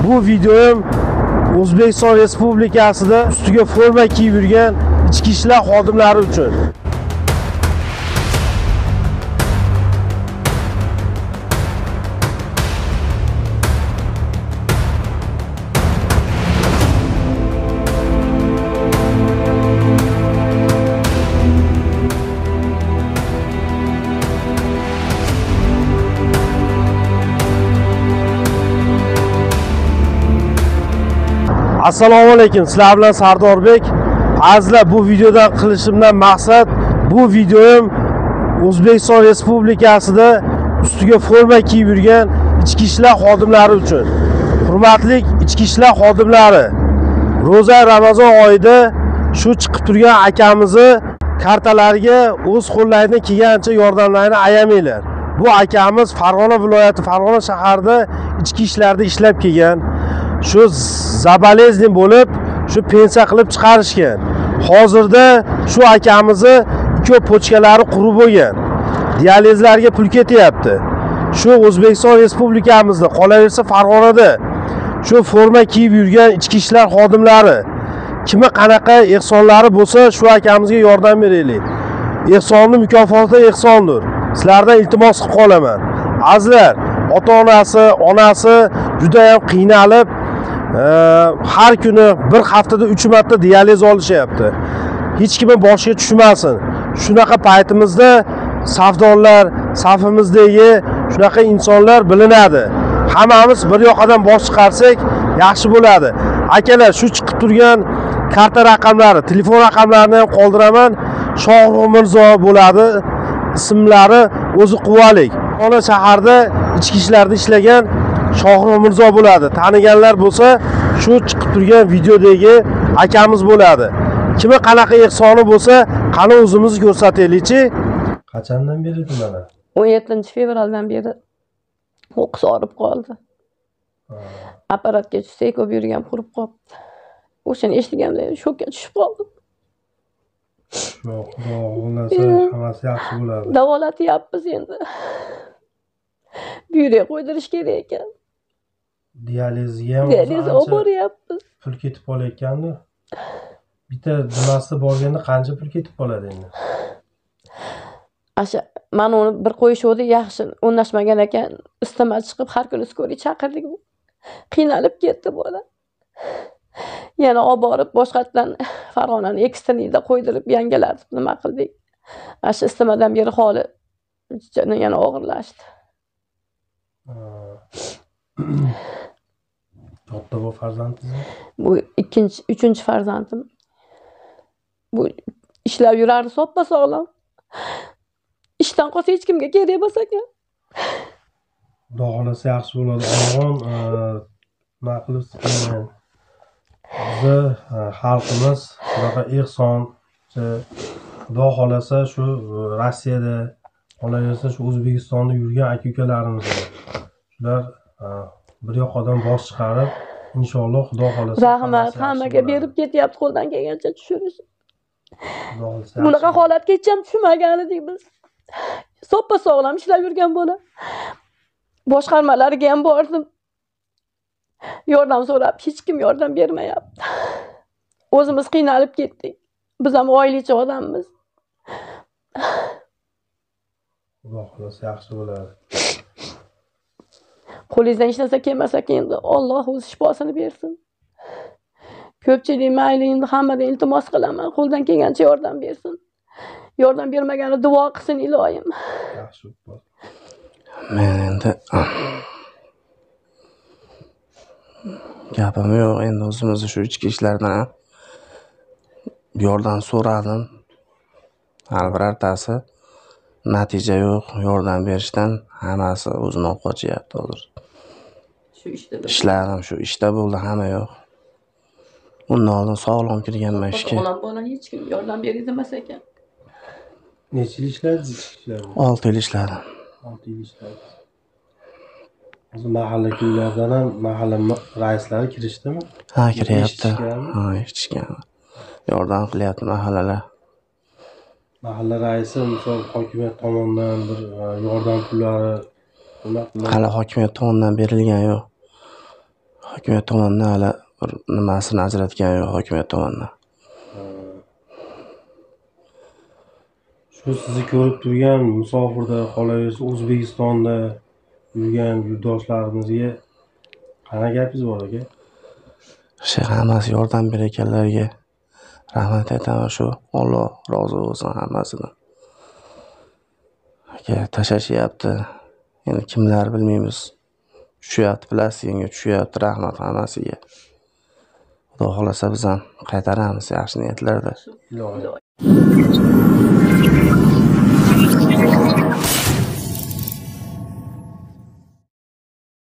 Bu videom O'zbekiston Respublikasida ustiga forma kiyib yurgan ichki ishlar xodimlari uchun. Assalomu alaykum, sizlar bilan Sardorbek. Azizlar, bu videodan qilishimdan maqsad, bu videom O'zbekiston Respublikasida ustiga forma kiyib yurgan ichki ishlar xodimlari uchun. Hurmatli ichki ishlar xodimlari, ro'za Ramazon oyida shu chiqib turgan akamizni kartalariga o'z qo'llaridan kelgancha yordamlarini ayamanglar. Bu akamiz Farg'ona viloyati, Farg'ona shahrida ichki ishlarda ishlab kelgan. Shu zabaleznin bo'lib, shu pensiya qilib chiqarishgan. Hozirda shu akamizni ikki pochkalari qurib bo'lgan. Dializlarga pul ketyapti. Shu O'zbekiston Respublikamizda, qolaversa Farg'onada shu forma kiyib yurgan ichki ishlar xodimlari kimi qanaqa ehsonlari bo'lsa, shu akamizga yordam beraylik. Ehsonni mukofoti ehsondir. Sizlardan iltimos qilib qolaman. Azizlar, ota-onasi, onasi juda ham qiynalib, har kuni bir haftada 3 marta dializ olishyapti. Hech kimni boshiga tushmasin. Shunaqa paytimizda safdorlar, safimizdagi shunaqa insonlar bilinadi. Hammamiz bir yoqadan bosh chiqarsak yaxshi bo'ladi. Akalar, shu chiqib turgan karta raqamlari, telefon raqamlarini ham qoldiraman. Shohruh Mirzo bo'ladi ismlari, o'zi Quvalik. Ona shaharda ichki ishlarda ishlagan Shohruh Mirzo bo'ladi. Taniganlar bo'lsa, shu chiqib turgan videodagi akamiz bo'ladi. Kimi qanaqa ehsoni bo'lsa, qani o'zimizni ko'rsataylikchi. Qachondan beri mana? 17 fevraldan beri qo'qis og'rib qoldi. Apparatga tushsak, ko'p yurgan qurib qolibdi. O'shani eshitganimda shokka tushib qoldim. Xudo xohlasa hammasi yaxshi bo'ladi. Davolatyapmiz endi. Buyrak qo'ydirish kerak ekan. Dializga ham Dializ olib boryapmiz. Pul ketib qolayotgandi. Bitta nimasi borganda qancha pul ketib qoladi endi? Asha mana uni bir qo'yishuvdi, yaxshi o'rnashmagan ekan. Isitma chiqib har kuni скорый chaqirdik. Qiynalib ketdi bola. Yana olib borib boshqatdan Farg'onani экстренный da qo'ydirib yangilatib nima qildik. Asha isitmadan beri holi yana og'irlashdi. Katta bu farzandingizmi? Bu ikkinchi, uchinchi farzandim. Bu ishlab yurardi soppa sog'lom. Ishdan qolsa hech kimga kerak emas ekan. Xudo xohlasa yaxshi bo'ladi. Og'am, nima qilib siqilmang. Bizni xalqimiz shunaqa ehsonchi. Xudo xohlasa shu Rossiyada, qolaversa shu O'zbekistonda yurgan aka-ukalarimiz bor. Shular bir yoqadan bosh chiqarib, inshaalloh Xudo xohlasa Rahmat, hammaga berib ketyapti qo'ldan kelgancha tushirish. Bunaqa holatga hech ham tushmagan edik biz. Soppa sog'lom ishlab yurgan bola. Boshqarmalarga ham bordim. Yordam so'rab hech kim yordam bermayapti. O'zimiz qiynalib ketdik. Biz ham oilachi odammiz. Xudo xohlasa yaxshi bo'ladi. Qo'lingizdan hech narsa kelmasa endi Alloh o'zi shifosini bersin. Ko'pchilik mayli endi hammadan iltimos qilaman, qo'ldan kelgancha yordam bersin. Yordam bermagani duo qilsin iloyim. Yaxshi bo'ladi. Men endi gapim yo'q, endi o'zimizni shu ichki ishlardan ham yordam so'radim. Hali birortasi natija yo'q, yordam berishdan hammasi o'zini olib qochyapti hozir. Shu ishda ishladim, shu ishda bo'ldi, hamma yo'q. Undan oldin sog'lom kirganman ishga. Sog'lom bola hech kim yordam beray demas ekan. Necha yil ishladingiz ichki ishlarda? 6 yil ishladim. 6 yil ishladingiz. Hozir mahalla kuylardan ham mahalla raislari kirishdimi? Ha, kiryapti. Eshitishganmi? Ha, eshitishgan. Yordam qilyapti mahallalar. Mahalla raisi misol hokimiyat tomonidan bir yordam pullari nima Hali hokimiyat tomonidan berilgani yo'q. Hokimiyat tomonidan hali bir nimasini ajratgani yo'q hokimiyat tomonidan. Shu sizni ko'rib turgan musofirda, qolaversa O'zbekistonda yurgan yurtdoshlarimizga qanaqa gapingiz bor aka? Shu hammasi yordam berayotganlarga rahmat aytaman, shu Alloh rozi bo'lsin hammasidan. Aka tashlashyapti. Endi kimlar bilmaymiz. Tushyapti, plastikga tushyapti, rahmat hammasiga. Xudo xohlasa biz ham qaytaramiz yaxshi niyatlarda. Ilohi.